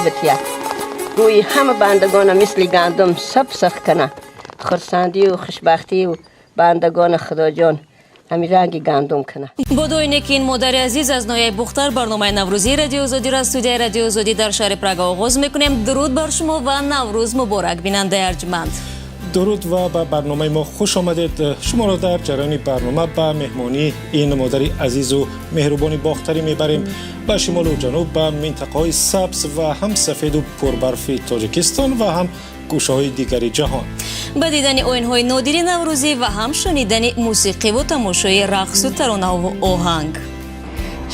бития, рӯи ҳама бандагона мисли гандум саб сах кана, хурсандию хушбахтию бандагона Худоҷон ҳамин ранги гандум кана. Бо дуои ки ин модари азиз аз ноҳияи Бухтар, барномаи наврӯзии Радиои Озодиро аз студияи Радиои Озодӣ дар шаҳри Прага оғоз мекунем. Дуруд бар шумо ва Наврӯз муборак, бинандаи арҷманд. Дуруд ва ба барномаи мо хуш омадед. Шуморо дар ҷараёни барнома ба меҳмонии ин модари азизу меҳрубони бохтарӣ мебарем, ба шимолу ҷануб, ба минтақаҳои сабз ва ҳам сафеду пурбарфи Тоҷикистон ва ҳам гӯшаҳои дигари ҷаҳон. Ба дидани оинҳои нодири наврӯзӣ ва ҳам шунидани мусиқиву тамошои рақсу таронаҳову оҳанг.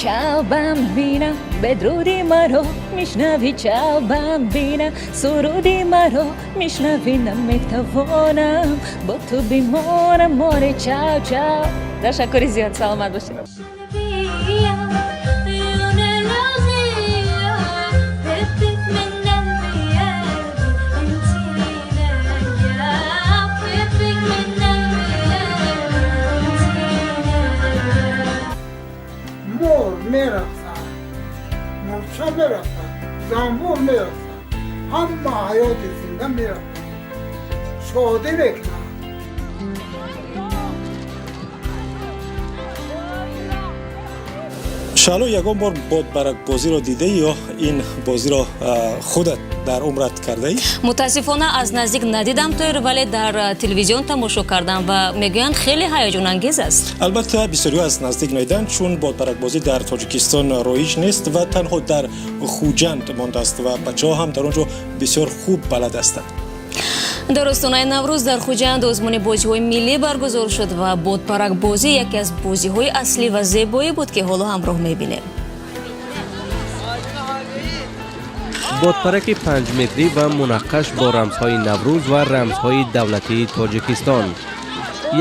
Ciao bambina, бедруди маро мишнави, ciao bambina, суруди маро мишнави, наметавонам бо ту бимонам, море, ciao, ciao. Ташаккури зиёд, саломат бошед. Мор мерақсад, мурча мерақсад, занбур мерақсад, ҳама ҳаёти зинда мерақсад, шодӣ мекунад. Шаъло, ягон бор бодбаракбозиро дидаӣ ё ин бозиро худат дар умрат кардаӣ? Мутаассифона, аз наздик надидам, Тоир, вале дар телевизион тамошо кардам ва мегӯянд, хеле ҳаяҷонангез аст. Албатта, бисёриҳо аз наздик надиданд, чун бодбаракбозӣ дар Тоҷикистон роиҷ нест ва танҳо дар Хуҷанд мондааст ва бачаҳо ҳам дар он ҷо бисёр хуб балад ҳастанд. Дар остонаи Наврӯз дар Хуҷанд озмуни бозиҳои миллӣ баргузор шуд ва бодпаракбозӣ яке аз бозиҳои аслӣ ва зебоӣ буд, ки ҳоло ҳамроҳ мебинем. Бодпараки панҷметрӣ ва мунаққаш бо рамзҳои Наврӯз ва рамзҳои давлатии Тоҷикистон,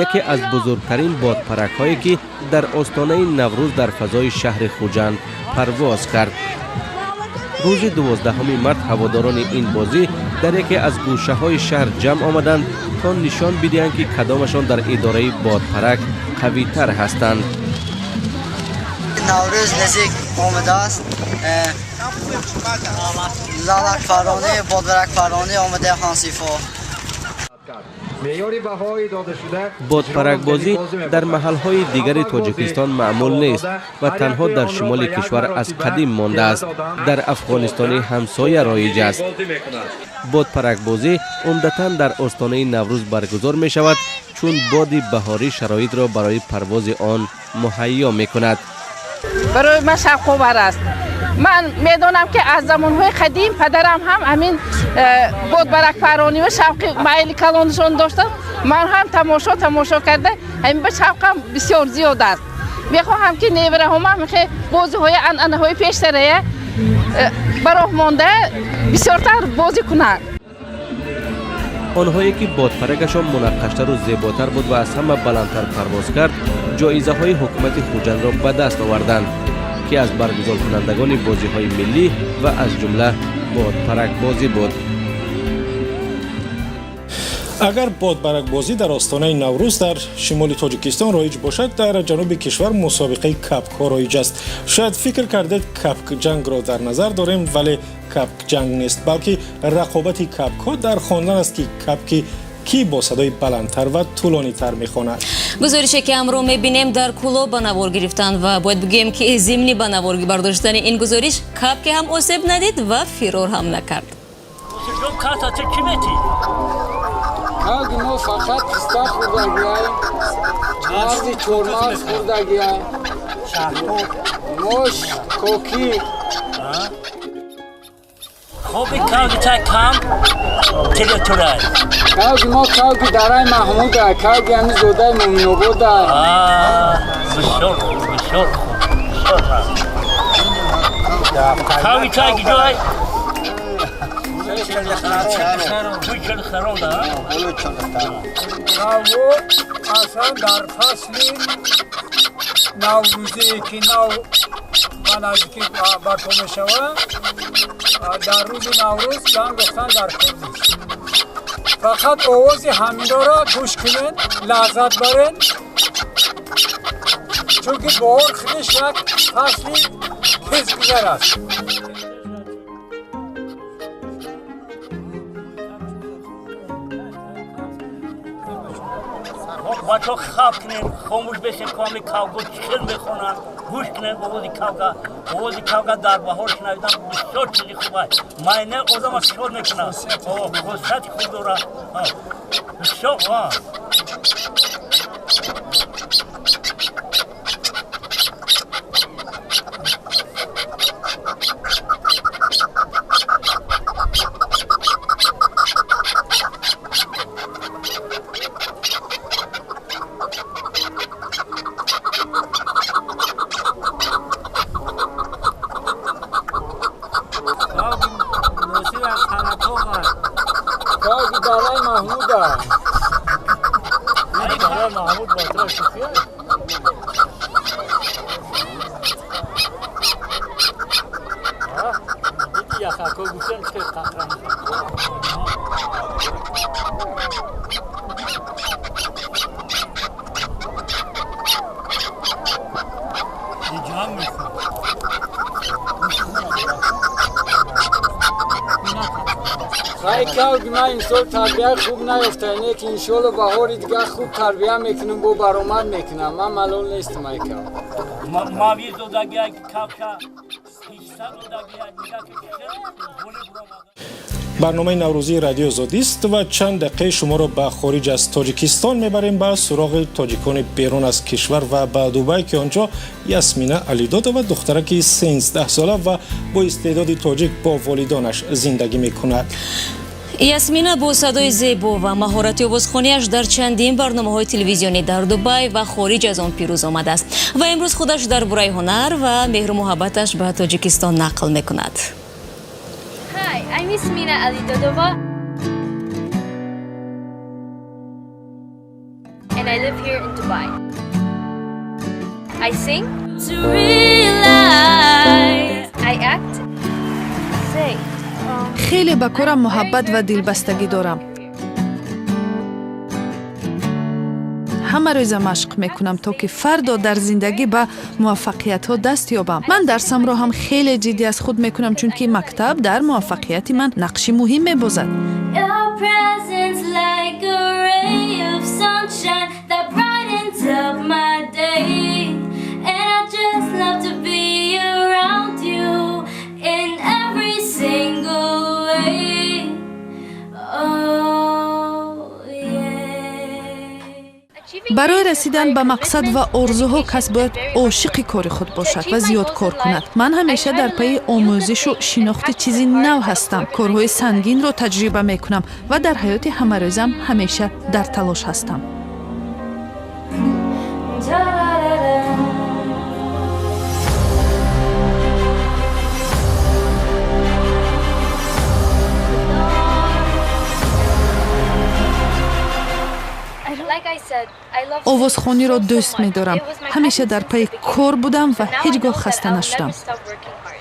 яке аз бузургтарин бодпаракҳое, ки дар остонаи Наврӯз дар фазои шаҳри Хуҷанд парвоз кард. Рӯзи 12 март ҳаводорони ин бозӣ дар яке аз гӯшаҳои шаҳр ҷамъ омаданд, то нишон бидиҳанд, ки кадомашон дар идораи бодпарак қавитар ҳастанд. Наврӯз наздик омадааст, лалакпаронӣ, бодбаракпаронӣ омада ҳансифо. Бодпаракбозӣ дар маҳалҳои дигари Тоҷикистон маъмул нест ва танҳо дар шимоли кишвар аз қадим мондааст. Дар Афғонистони ҳамсоя роиҷ аст. Бодпаракбозӣ умдатан дар остонаи Наврӯз баргузор мешавад, чун боди баҳорӣ шароитро барои парвози он муҳайё мекунад. Барои ман шавқовар аст. Ман медонам, ки аз замонҳои қадим падарам ҳам ҳамин бодбаракпаронӣ ва шавқи майли калонашон доштанд. Ман ҳам тамошо карда, ҳамин ба шавқам бисёр зиёд аст. Мехоҳам, ки невараҳомам бозиҳои анъанаҳои пештарая ба роҳ монда, бисёртар бозӣ кунанд. Онҳое, ки бодпаракашон мунаққаштару зеботар буд ва аз ҳама баландтар парвоз кард, ҷоизаҳои ҳукумати Хуҷандро ба даст оварданд, ки аз баргузоркунандагони бозиҳои миллӣ ва аз ҷумла бодпаракбозӣ буд. Агар бодбаракбозӣ дар остонаи Наврӯз дар шимоли Тоҷикистон роиҷ бошад, дар ҷануби кишвар мусобиқаи капкҳо роиҷ аст. Шояд фикр кардед, капкҷангро дар назар дорем, вале капкҷанг нест, балки рақобати капкҳо дар хондан аст, ки капки кӣ бо садои баландтар ва тӯлонитар мехонад. Гузорише, ки ҳамроҳ мебинем, дар Кӯлоб ба навор гирифтанд ва бояд бигӯем, ки зимни ба навор бардоштани ин гузориш капке ҳам осеб надид ва фирор ҳам накард. Калги мо фақат писта хӯрдагиай, мағзи чормағз хӯрдагиай, мош, кокӣ. Хоби калги чай кам территория. Калги мо калги дараи Маҳмуда, калги ҳами зодаи Муъминобода. Бисёр бисёр хуб, бисёр. Калги чай гиҷой? Ҳаво аслан дар фасли наврӯзие, ки нав ба наздикӣ барпо мешавад, дар рӯзи Наврӯз ганг гуфтан дар кор нест. Фақат овози ҳаминҳоро гӯш кунед, лаззат баред, чунки баҳор худиш як фасли тезгузар аст. Бачаҳо хаб кунем, хомӯш бешем, ки кавго чӣ хел мехонанд, гӯш кунем овози кавга. Овози кавга дар баҳор шунавидан бисёр чизи хуб аст. Майнаи одама шод мекунад, хусусияти хуб дорад бисёр. Ман имсол тарбияи хуб наёфта, не ки иншоалло баҳори дигар хуб тарбия мекунам, бо баромад мекунам. Ман малол нестам ай кав. Мавиз додагия кавша ҳисса додагия. Барномаи наврӯзии Радиои Озодист ва чанд дақиқаи шуморо ба хориҷ аз Тоҷикистон мебарем, ба суроғи тоҷикони берун аз кишвар ва ба Дубай, ки он ҷо Ясмина Алидодова, духтараки 13сола ва бо истеъдоди тоҷик, бо волидонаш зиндагӣ мекунад. Ясмина бо садои зебо ва маҳорати овозхонияш дар чандин барномаҳои телевизионӣ дар Дубай ва хориҷ аз он пирӯз омадааст ва имрӯз худаш дар бораи ҳунар ва меҳру муҳаббаташ ба Тоҷикистон нақл мекунад. Hi, I'm Yasmina Alidodova and I live here in Dubai. I sing to realize I act, say. Хеле ба корам муҳаббат ва дилбастагӣ дорам. Ҳама рӯза машқ мекунам, то ки фардо дар зиндагӣ ба муваффақиятҳо даст ёбам. Ман дарсамро ҳам хеле ҷиддӣ аз худ мекунам, чунки мактаб дар муваффақияти ман нақши муҳим мебозад. Your presence like a ray of sunshine that brightens up my day. And I just love to be around you in every single way. Oh, yeah. Барои расидан ба мақсад ва орзуҳо кас бояд ошиқи кори худ бошад ва зиёд кор кунад. Ман ҳамеша дар пайи омӯзишу шинохти чизи нав ҳастам, корҳои сангинро таҷриба мекунам ва дар ҳаёти ҳамарӯзам ҳамеша дар талош ҳастам. Da-da-da. Like I said, I love Овозхониро дӯст медорам. Ҳамеша дар пайи кор будам ва ҳеҷ гоҳ хаста нашудам. Stop working hard.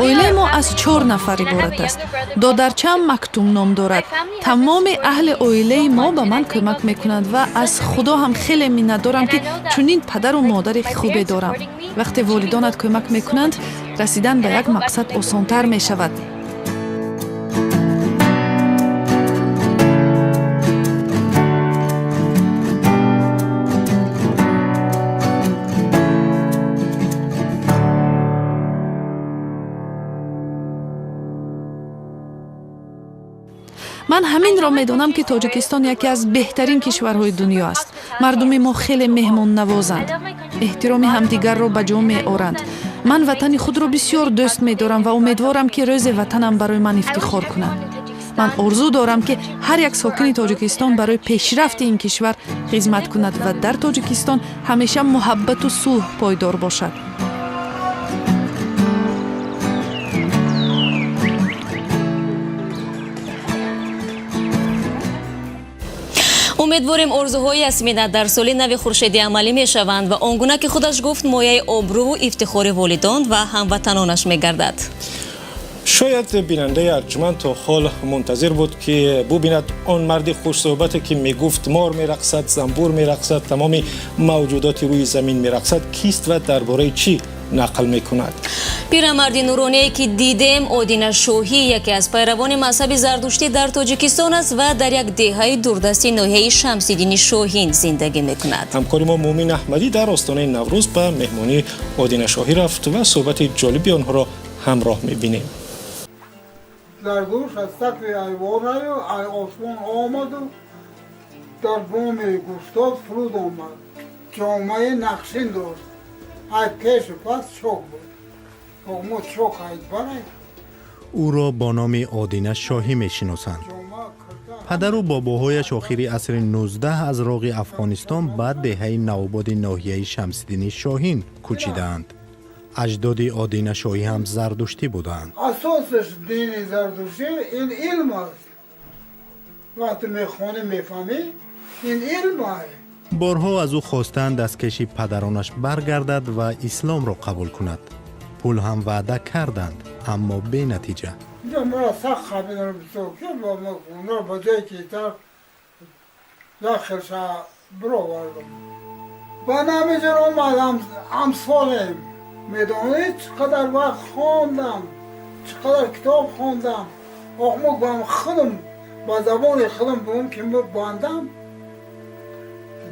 Оилаи мо аз чор нафар иборат аст. Додарчаам Мактум ном дорад. Тамоми аҳли оилаи мо ба ман кӯмак мекунанд ва аз Худо ҳам хеле миннатдорам, ки чунин падару модари хубе дорам. Вақте волидонат кӯмак мекунанд, расидан ба як мақсад осонтар мешавад. Ман ҳаминро медонам, ки Тоҷикистон яке аз беҳтарин кишварҳои дунё аст. Мардуми мо хеле меҳмоннавозанд, эҳтироми ҳамдигарро ба ҷо меоранд. Ман ватани худро бисёр дӯст медорам ва умедворам, ки рӯзе ватанам барои ман ифтихор кунад. Ман орзу дорам, ки ҳар як сокини Тоҷикистон барои пешрафти ин кишвар хизмат кунад ва дар Тоҷикистон ҳамеша муҳаббату сулҳ пойдор бошад. Умедворем, орзуҳои Ясмина дар соли нави хуршедӣ амалӣ мешаванд ва он гуна ки худаш гуфт, мояи обрӯву ифтихори волидон ва ҳамватанонаш мегардад. Шояд бинандаи арҷманд то ҳол мунтазир буд, ки бубинад он марди хушсӯҳбате, ки мегуфт мор мерақсад, занбур мерақсад, тамоми мавҷудоти рӯи замин мерақсад, кист ва дар бораи чӣ нақл мекунад. Пирамарди нуроние, ки дидем, Одина Шоҳӣ, яке аз пайравони мазҳаби зардуштӣ дар Тоҷикистон аст ва дар як деҳаи дурдасти ноҳияи Шамсиддини Шоҳин зиндагӣ мекунад. Ҳамкори мо Муъмин Аҳмадӣ дар остонаи Наврӯз ба меҳмонии Одина Шоҳӣ рафт ва суҳбати ҷолиби онҳоро ҳамроҳ мебинем. Зардушт аз сақфи айвонаю осмон омаду дар боми Гуштосп фуруд омад. Ҷомаи нақшин дошт, ай пешу пас чок буд. Мо чок айдбарай. Ӯро бо номи Одина Шоҳӣ мешиносанд. Падару бобоҳояш охири асри 19 аз роғи Афғонистон ба деҳаи Навободи ноҳияи Шамсиддини Шоҳин кӯчидаанд. Аҷдоди Одина Шоҳӣ ҳам зардуштӣ буданд. Асосаш дини зардуштӣ ин илм аст. Вақте мехонӣ, мефаҳмӣ, ин илм аст. Борҳо аз ӯ хостанд аз кеши падаронаш баргардад ва исломро қабул кунад. Пул ҳам ваъда карданд, аммо бенатиҷа. Инҷо маро сахт қабиларо бисёр ки онро ба ҷое ки дар як хелша бировардам. Ба намиҷон омадам, амсолем. Медонед, чӣ қадар вақт хондам, чӣ қадар китоб хондам. Охмо бам худам ба забони худам бигӯм, ки бандам.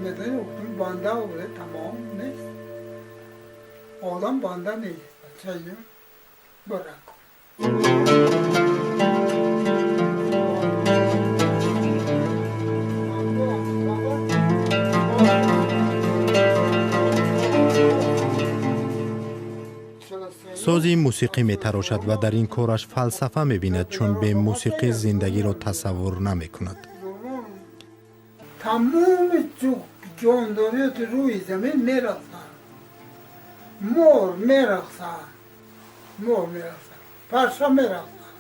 Медонед, банда тамом нест. Одам банда нест. Бачаем барак. Сози мусиқӣ метарошад ва дар ин кораш фалсафа мебинад, чун бе мусиқӣ зиндагиро тасаввур намекунад. Тамоми ҷондориёти рӯи замин мерақсанд. Мор мерақсад, мор мерақсад, парша мерақсад,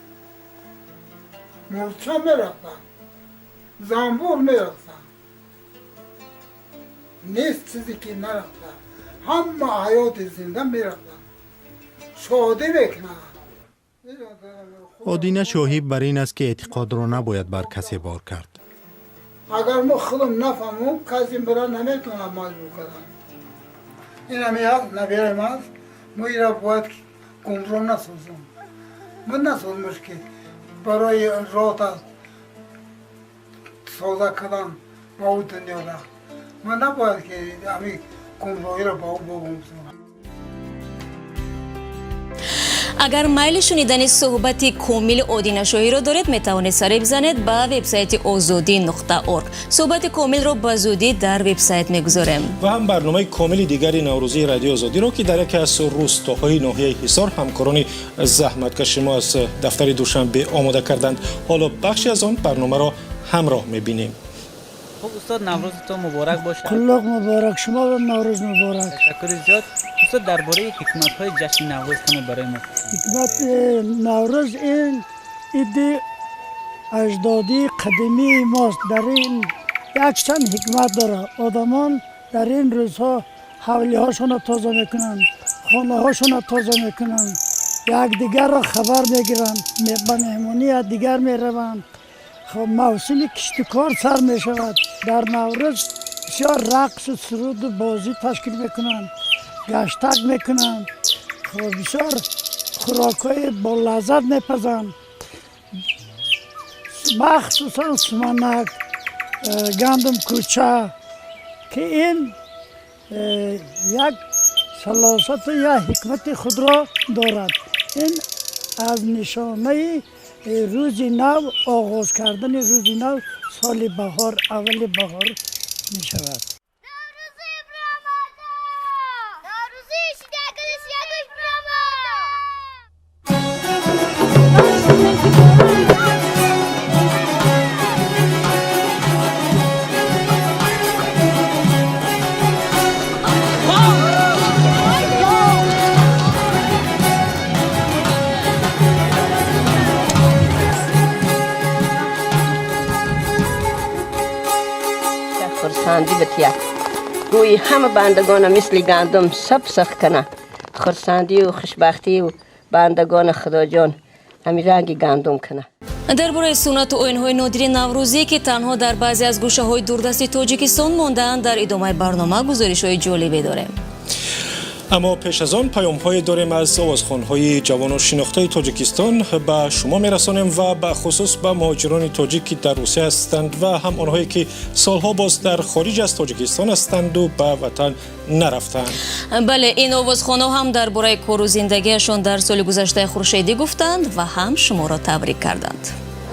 мурча мерақсад, занбур мерақсад. Нест чизе ки нарақсад. Ҳама ҳаёти зинда мерақсад, шодӣ мекунад. Одина Шоҳӣ бар ин аст, ки эътиқодро набояд бар касе бор кард. Агар мо худам нафаҳмем, касе мара наметавонад маҷбур кардан. Ин ҳами аст, набираем аст. Мо ира бояд гумроҳ насозем. Мо насоземш, ки барои роҳта соза кардан ба ӯ дунё рафт. Мо набояд ки ҳами гумроҳиро ба ӯ бобом. Агар майли шунидани суҳбати комили Одина Шоҳиро доред, метавонед саре бизанед ба вебсайти озодӣ.орг. Суҳбати комилро ба зудӣ дар вебсайт мегузорем. Ва ҳам барномаи комили дигари наврӯзии Радиои Озодиро, ки дар яке аз рӯстоҳои ноҳияи Ҳисор ҳамкорони заҳматкаши мо аз дафтари Душанбе омода карданд. Ҳоло бахше аз он барномаро ҳамроҳ мебинем. Хуб, устод, Наврӯзатон муборак бошад. Қуллуқ муборак, шумо Наврӯз муборак. Ташаккури зиёд. Устод, дар бораи ҳикматҳои ҷашни Наврӯз каме барои мо. Ҳикмати Наврӯз ин иди аҷдодии қадимии мост. Дар ин якчанд ҳикмат дорад. Одамон дар ин рӯзҳо ҳавлиҳошонро тоза мекунанд, хонаҳошонро тоза мекунанд, якдигарро хабар мегиранд, ба меҳмонӣ якдигар мераванд. Хоб, мавсими киштукор сар мешавад. Дар Наврӯз бисёр рақсу суруду бозӣ ташкил мекунанд, гаштак мекунанд, хоб, бисёр хӯрокҳои болаззат мепазанд, махсусан суманак, гандум кӯча, ки ин як салосату як ҳикмати худро дорад. Ин аз нишонаи рӯзи нав, оғоз кардани рӯзи нав, соли баҳор, аввали баҳор мешавад. خرسندی بتیه روی همه بندگان مثل گندم سب سخ کنه خرسندی و خوشبختی و بندگان خدا جان همین رنگ گندم کنه. Дар бораи суннату оинҳои нодири наврӯзӣ, ки танҳо дар баъзе аз гӯшаҳои дурдасти Тоҷикистон мондаанд, дар идомаи барнома гузоришҳои ҷолибе дорем. Аммо пеш аз он паёмҳое дорем аз овозхонҳои ҷавону шинохтаи Тоҷикистон ба шумо мерасонем ва ба хусус ба муҳоҷирони тоҷик, ки дар Русия ҳастанд ва ҳам онҳое, ки солҳо боз дар хориҷ аз Тоҷикистон ҳастанду ба ватан нарафтаанд. Бале, ин овозхонҳо ҳам дар бораи кору зиндагиашон дар соли гузаштаи хуршедӣ гуфтанд ва ҳам шуморо табрик карданд.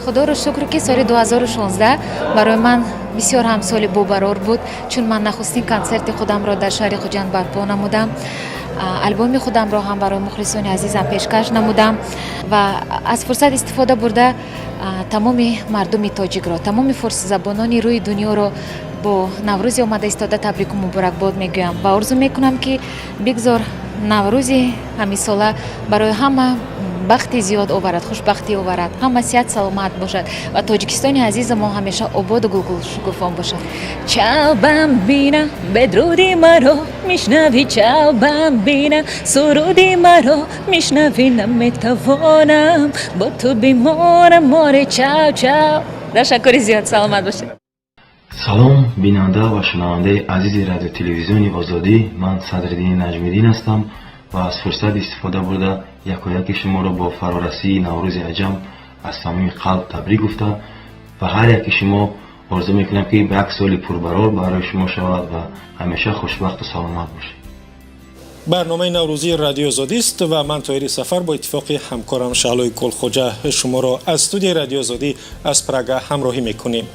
Худоро шукр, ки соли 2016 барои ман бисёр ҳам соли бобарор буд, чун ман нахустин консерти худамро дар шаҳри Хуҷанд барпо намудам, албоми худамро ҳам барои мухлисони азизам пешкаш намудам ва аз фурсат истифода бурда тамоми мардуми тоҷикро, тамоми форсизабонони рӯи дунёро бо Наврӯзи омада истода табрику муборакбод мегӯям ва орзу мекунам, ки бигзор Наврӯзи ҳамисола барои ҳама бахти зиёд оварад, хушбахтӣ оварад, ҳама сиҳат саломат бошад ва Тоҷикистони азиза мо ҳамеша ободу гулгулшукуфон бошад. Чао, бамбина, бедруди маро мишнави, чао, бамбина, суруди маро мишнави, наметавонам бо ту бимонам, море, чао, чао. Ташаккури зиёд, саломат бошед. Салом, бинанда ва шунавандаи азизи Радиотелевизиони Озодӣ. Ман Садриддини Наҷмиддин ҳастам ва аз фурсат истифода бурда якояки шуморо бо фарорасии Наврӯзи аҷам аз самими қалб табрик гуфта ва ҳар яки шумо орзу мекунам, ки ба як соли пурбарор барои шумо шавад ва ҳамеша хушбахту саломат бошед. Барномаи наврӯзии Радиои Озодист ва ман, Тоҳири Сафар, бо иттифоқи ҳамкорам Шаҳлои Гулхоҷа шуморо аз студияи Радиои Озодӣ аз Прага ҳамроҳӣ мекунем.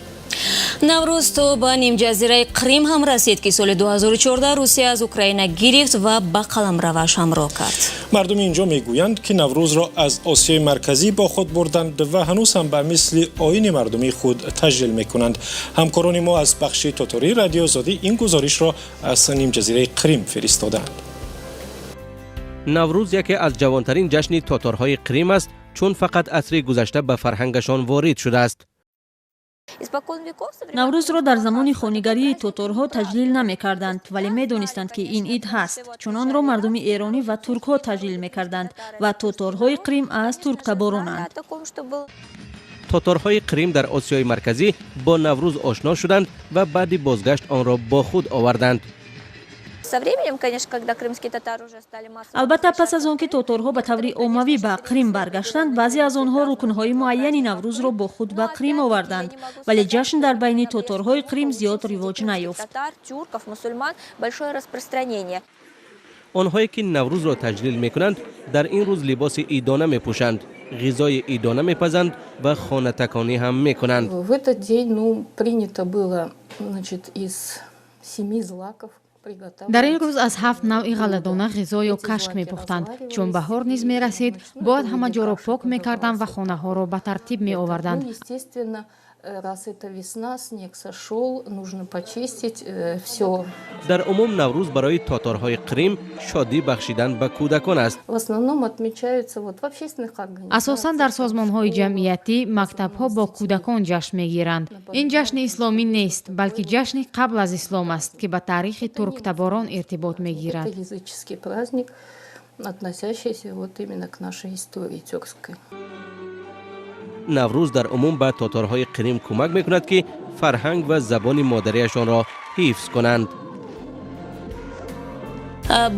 Наврӯз то ба нимҷазираи Қрим ҳам расид, ки соли 2014 Русия аз Украина гирифт ва ба қаламраваш ҳамроҳ кард. Мардуми инҷо мегӯянд, ки Наврӯзро аз Осиёи Марказӣ бо худ бурданд ва ҳанӯз ҳам ба мисли оини мардумии худ таҷлил мекунанд. Ҳамкорони мо аз бахши тотории Радиои Озодӣ ин гузоришро аз нимҷазираи Қрим фиристоданд. Наврӯз яке аз ҷавонтарин ҷашни тоторҳои Қрим аст, чун фақат асри гузашта ба фарҳангашон ворид шудааст. Наврӯзро дар замони хонигарии тоторҳо таҷлил намекарданд, вале медонистанд, ки ин ид ҳаст, чун онро мардуми эронӣ ва туркҳо таҷлил мекарданд ва тоторҳои Қрим аз турктаборонанд. Тоторҳои Қрим дар Осиёи Марказӣ бо Наврӯз ошно шуданд ва баъди бозгашт онро бо худ оварданд. Албатта, пас аз он ки тоторҳо ба таври оммавӣ ба Қрим баргаштанд, баъзе аз онҳо рукнҳои муайяни Наврӯзро бо худ ба Қрим оварданд, вале ҷашн дар байни тоторҳои Қрим зиёд ривоҷ наёфт. Онҳое ки Наврӯзро таҷлил мекунанд, дар ин рӯз либоси идона мепӯшанд, ғизои идона мепазанд ва хонатаконӣ ҳам мекунанд. В этот день, ну, принято было, значит, из семи злаков. Дар ин рӯз аз ҳафт навъи ғалладона ғизо ё кашк мепухтанд. Чун баҳор низ мерасид, бояд ҳама ҷоро пок мекарданд ва хонаҳоро ба тартиб меоварданд. Раз это весна, снег сошел, нужно почистить все. Дар умум Наврӯз барои тоторҳои Қрим шодӣ бахшидан ба кӯдакон аст. В основном отмечаются вот в общественных организациях. Асосан дар созмонҳои ҷамъиятӣ, мактабҳо бо кӯдакон ҷашн мегиранд. Ин ҷашни исломӣ нест, балки ҷашни қабл аз ислом аст, ки ба таърихи турктаборон иртибот мегирад. Это языческий праздник, относящийся вот именно к нашей истории тюркской. Наврӯз дар умум ба тоторҳои Қрим кӯмак мекунад, ки фарҳанг ва забони модариашонро ҳифз кунанд.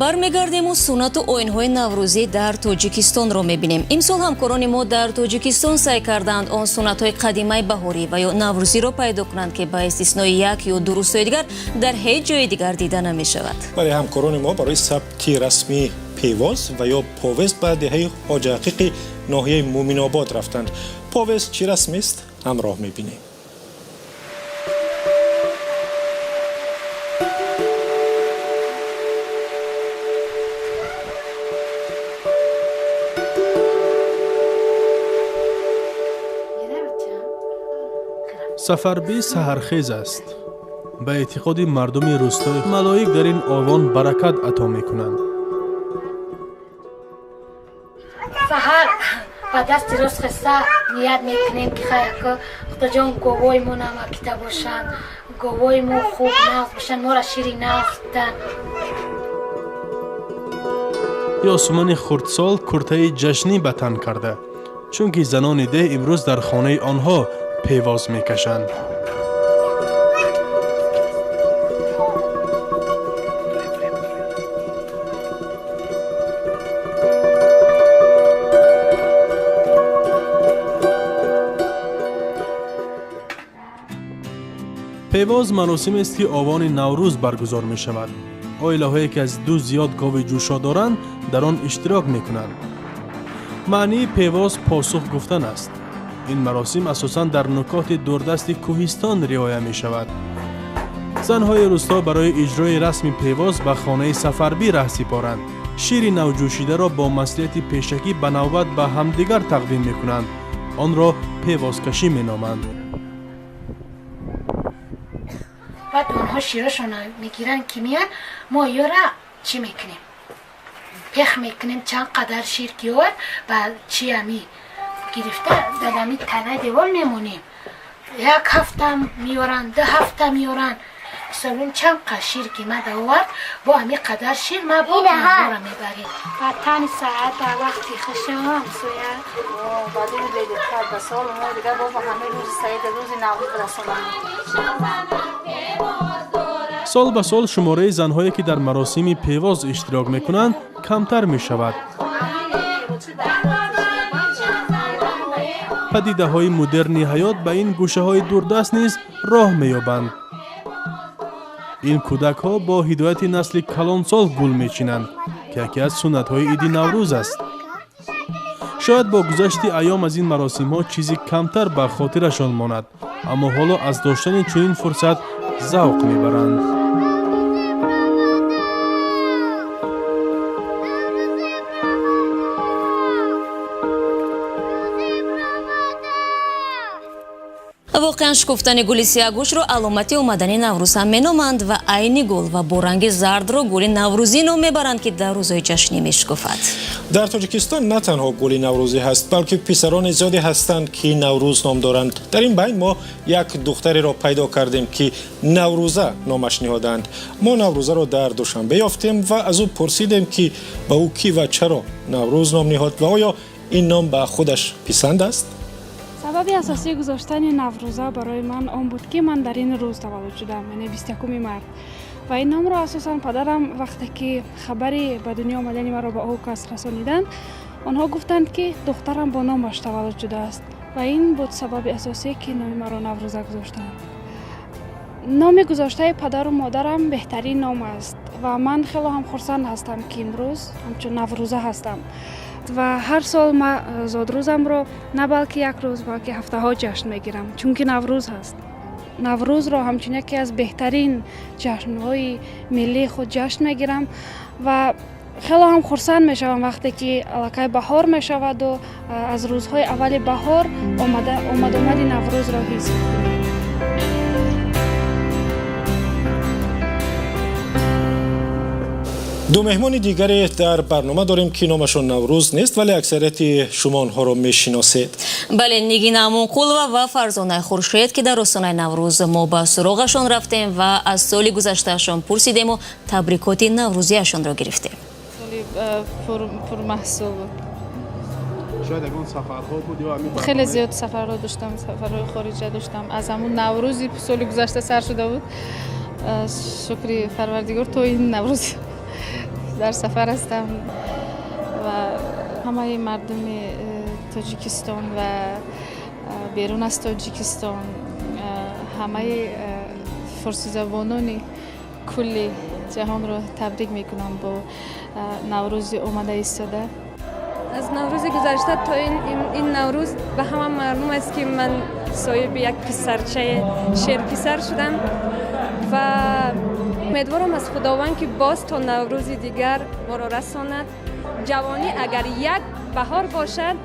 Бармегардему суннату оинҳои наврӯзӣ дар Тоҷикистонро мебинем. Имсол ҳамкорони мо дар Тоҷикистон саъй карданд он суннатҳои қадимаи баҳорӣ ва ё наврӯзиро пайдо кунанд, ки ба истиснои як ё ду рӯстои дигар дар ҳеҷ ҷои дигар дида намешавад. Бале, ҳамкорони мо барои сабти расми певоз ва ё повест ба деҳаи Ҳоҷиҳақиқи ноҳияи Муъминобод рафтанд. Повест чӣ расмест, ҳамроҳ мебинем. Сафарбӣ саҳархез аст. Ба эътиқоди мардуми рӯстои малоик дар ин овон баракат ато мекунанд. Саҳар Ба дасти рост хеста ният мекунем, ки хаяко Худоҷон, говои мо намакида бошанд, говои мо хуб нағз бошанд, моро шири нағз диҳанд. Ёсумани хурдсол куртаи ҷашнӣ ба тан карда, чунки занони деҳ имрӯз дар хонаи онҳо певоз мекашанд. Певоз маросимест, ки овони Наврӯз баргузор мешавад. Оилаҳое, ки аз ду зиёд гови ҷӯшо доранд, дар он иштирок мекунанд. Маънии певоз посух гуфтан аст. Ин маросим асосан дар нукоти дурдасти кӯҳистон риоя мешавад. Занҳои рӯсто барои иҷрои расми певоз ба хонаи Сафарбӣ раҳ сипоранд. Шири навҷӯшидаро бо маслиҳати пешакӣ ба навбат ба ҳамдигар тақдим мекунанд. Онро певозкашӣ меноманд. Баъд онҳо широшонро мегиранд, ки меян, мо ёра чӣ мекунем, пех мекунем. Чанд қадар шир ки овард, ба чи ами гирифта дар ами танаи девор мемонем. Як ҳафта меоранд, 2 ҳафта меоранд. Мисолун, чанд қа шир ки мада овард, бо ами қадар шир ма бо бора мебарем. Ба тани саат, ба вақти хушам ҳамсоя. Бадини лейдикар ба сол мо дигар бо ба ҳамаи рӯзи саида, рӯзи Наврӯз расонам. Сол ба сол шумораи занҳое, ки дар маросими певоз иштирок мекунанд, камтар мешавад. Падидаҳои мудерни ҳаёт ба ин гӯшаҳои дурдаст низ роҳ меёбанд. Ин кӯдакҳо бо ҳидояти насли калонсол гул мечинанд, ки яке аз суннатҳои иди Наврӯз аст. Шояд бо гузашти айём аз ин маросимҳо чизи камтар ба хотирашон монад, аммо ҳоло аз доштани чунин фурсат завқ мебаранд. Воқеан, шукуфтани гули сияҳгӯшро аломати омадани Наврӯз ҳам меноманд ва айни гул ва бо ранги зардро гули наврӯзӣ ном мебаранд, ки дар рӯзҳои ҷашнӣ мешукуфад. Дар Тоҷикистон на танҳо гули наврӯзӣ ҳаст, балки писарони зиёде ҳастанд, ки Наврӯз ном доранд. Дар ин байн мо як духтареро пайдо кардем, ки Наврӯза номаш ниҳоданд. Мо Наврӯзаро дар Душанбе ёфтем ва аз ӯ пурсидем, ки ба ӯ кӣ ва чаро Наврӯз ном ниҳод ва оё ин ном ба худаш писанд аст. Сабаби асосии гузоштани Наврӯза барои ман он буд, ки ман дар ин рӯз таваллуд шудам, яъне 21-уми март. Ва ин номро асосан падарам, вақте ки хабари ба дунё омадани маро ба ӯ кас расониданд, онҳо гуфтанд, ки духтарам бо номаш таваллуд шудааст. Ва ин буд сабаби асосие, ки номи маро Наврӯза гузоштанд. Номи гузоштаи падару модарам беҳтарин ном аст ва ман хело ҳам хурсанд ҳастам, ки имрӯз ҳамчун Наврӯза ҳастам. Ва ҳар сол ма зодрӯзамро на балки як рӯз, балки ҳафтаҳо ҷашн мегирам, чунки Наврӯз ҳаст. Наврӯзро ҳамчун яке аз беҳтарин ҷашнҳои миллии худ ҷашн мегирам ва хело ҳам хурсанд мешавам, вақте ки аллакай баҳор мешаваду аз рӯзҳои аввали баҳор омадомади Наврӯзро ҳис мекунам. Ду меҳмони дигаре дар барнома дорем, ки номашон Наврӯз нест, вале аксарияти шумо онҳоро мешиносед. Бале, Нигина Амонқулова ва Фарзонаи Хуршед, ки дар остонаи Наврӯз мо ба суроғашон рафтем ва аз соли гузаштаашон пурсидему табрикоти наврӯзиашонро гирифтем. Соли пурмаҳсул буд. Шояд ягон сафарҳо буд ё ҳамин? Хеле зиёд сафарҳо доштам, сафарҳои хориҷа доштам. Аз ҳамун Наврӯзи соли гузашта сар шуда буд. Шукри Парвардигор, то ин Наврӯз дар сафар ҳастам ва ҳамаи мардуми Тоҷикистон ва берун аз Тоҷикистон, ҳамаи форсизабонони кулли ҷаҳонро табрик мекунам бо Наврӯзи омада истода. Аз Наврӯзи гузашта то ин Наврӯз ба ҳама маълум аст, ки ман соҳиби як писарчаи шерписар шудам ва умедворам аз Худованд, ки боз то Наврӯзи дигар моро расонад. Ҷавонӣ агар як баҳор бошад,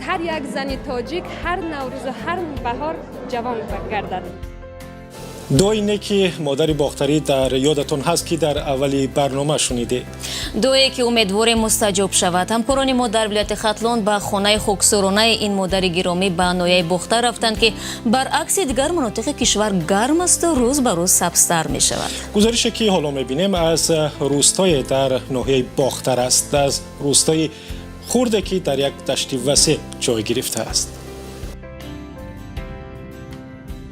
ҳар як зани тоҷик ҳар Наврӯзу ҳар баҳор ҷавон гардад. Дуои неки модари бохтарӣ дар ёдатон ҳаст, ки дар аввали барнома шунидед. Дуое ки умедворем, мустаҷоб шавад. Ҳамкорони мо дар вилояти Хатлон ба хонаи хоксоронаи ин модари гиромӣ ба ноҳияи Бохтар рафтанд, ки баръакси дигар манотиқи кишвар гарм асту рӯз ба рӯз сабзтар мешавад. Гузорише ки ҳоло мебинем, аз рӯстое дар ноҳияи Бохтар аст, аз рӯстои хурде, ки дар як дашти васеъ ҷой гирифтааст.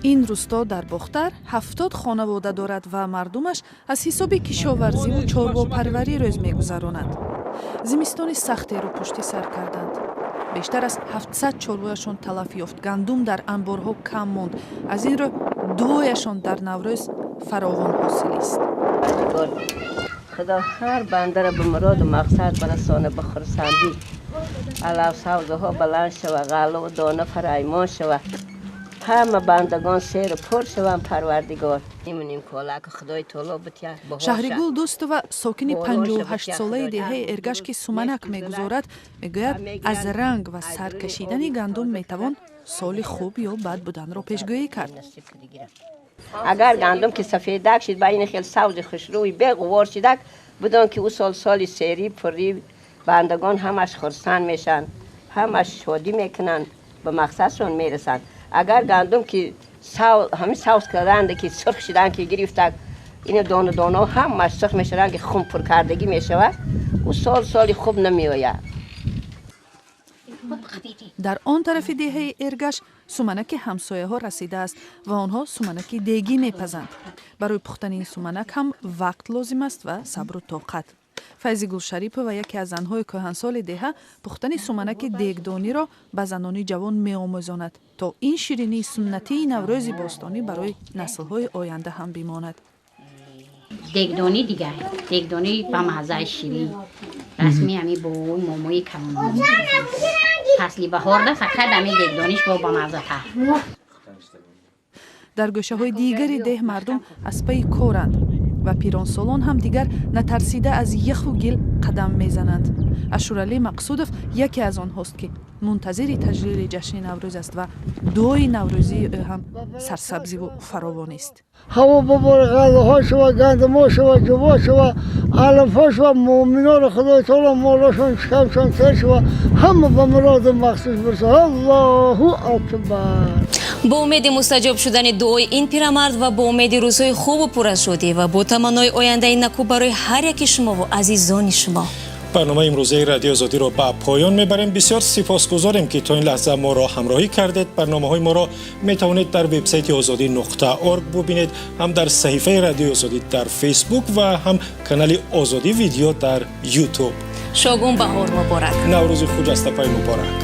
Ин рӯсто дар Бохтар 70 хонавода дорад ва мардумаш аз ҳисоби кишоварзиву чорвопарварӣ рӯз мегузаронанд. Зимистони сахтеро пушти сар карданд. Бештар аз 700 чорвояшон талаф ёфт, гандум дар анборҳо кам монд. Аз ин рӯ дуояшон дар Наврӯз фаровон ҳосилист. Худо ҳар бандаро ба муроду мақсад барасона, ба хурсандӣ алаф савзаҳо баланд шава, ғаллаву дона фараймон шава, ҳама бандагон серу пур шаванд. Парвардигор, имоним колака Худои таоло битя. Шаҳригул Дӯстова, сокини 58-солаи деҳаи Эргаш, ки суманак мегузорад, мегӯяд, аз ранг ва сар кашидани гандум метавон соли хуб ё бад буданро пешгӯӣ кард. Агар гандум ки сафедак шид, ба ин хел савзи хушрӯи беғувор шидак, бидон ки ӯ сол соли серӣ пуррӣ, бандагон ҳамаш хурсанд мешаванд, ҳамаш шодӣ мекунанд, ба мақсадшон мерасанд. Агар гандум ки ҳамин савз карданд, ки сурх шидан ки гирифтак, ин дону доно ҳамаш сурх мешаванд, ки хун пуркардагӣ мешавад, ӯ сол соли хуб намеояд. Дар он тарафи деҳаи Эргаш суманаки ҳамсояҳо расидааст ва онҳо суманаки дегӣ мепазанд. Барои пухтани ин суманак ҳам вақт лозим аст ва сабру тоқат. Файзигул Шарипова, яке аз занҳои кӯҳансоли деҳа, пухтани суманаки дегдониро ба занони ҷавон меомӯзонад, то ин ширинии суннатии Наврӯзи бостонӣ барои наслҳои оянда ҳам бимонад. Дегдонӣ дигар, дегдонӣ ба маззаи ширин, расми ҳами бобои момои калонон. Фасли баҳорда фақат ҳами дегдониш бо бамаззатар. Дар гӯшаҳои дигари деҳ мардум аз пайи коранд ва пиронсолон ҳам дигар натарсида аз яху гил қадам мезананд. Ашуралӣ Мақсудов яке аз онҳост, ки мунтазири таҷлили ҷашни Наврӯз аст ва дуои наврӯзии ӯ ҳам сарсабзиву фаровонист. Ҳаво бобори, ғаллаҳо шава, гандумҳо шава, ҷуво шава, алафҳо шава, муъминоро Худои таоло молошон, шикамшон сер шава, ҳама ба муроду мақсуд бираса. Аллоҳу акбар! Бо умеди мустаҷоб шудани дуои ин пирамард ва бо умеди рӯзҳои хубу пур аз шодӣ ва бо таманнои ояндаи наку барои ҳар яки шумову азизони шумо. Барномаи имрӯзаи Радиои Озодиро ба поён мебарем. Бисёр сипосгузорем, ки то ин лаҳза моро ҳамроҳӣ кардед. Барномаҳои моро метавонед дар вебсайти озодӣ.орг бубинед, ҳам дар саҳифаи Радиои Озодӣ дар Фейсбук ва ҳам канали Озодӣ Видео дар Ютуб. Шогун баҳор муборак! Наврӯзи хуҷастапай муборак!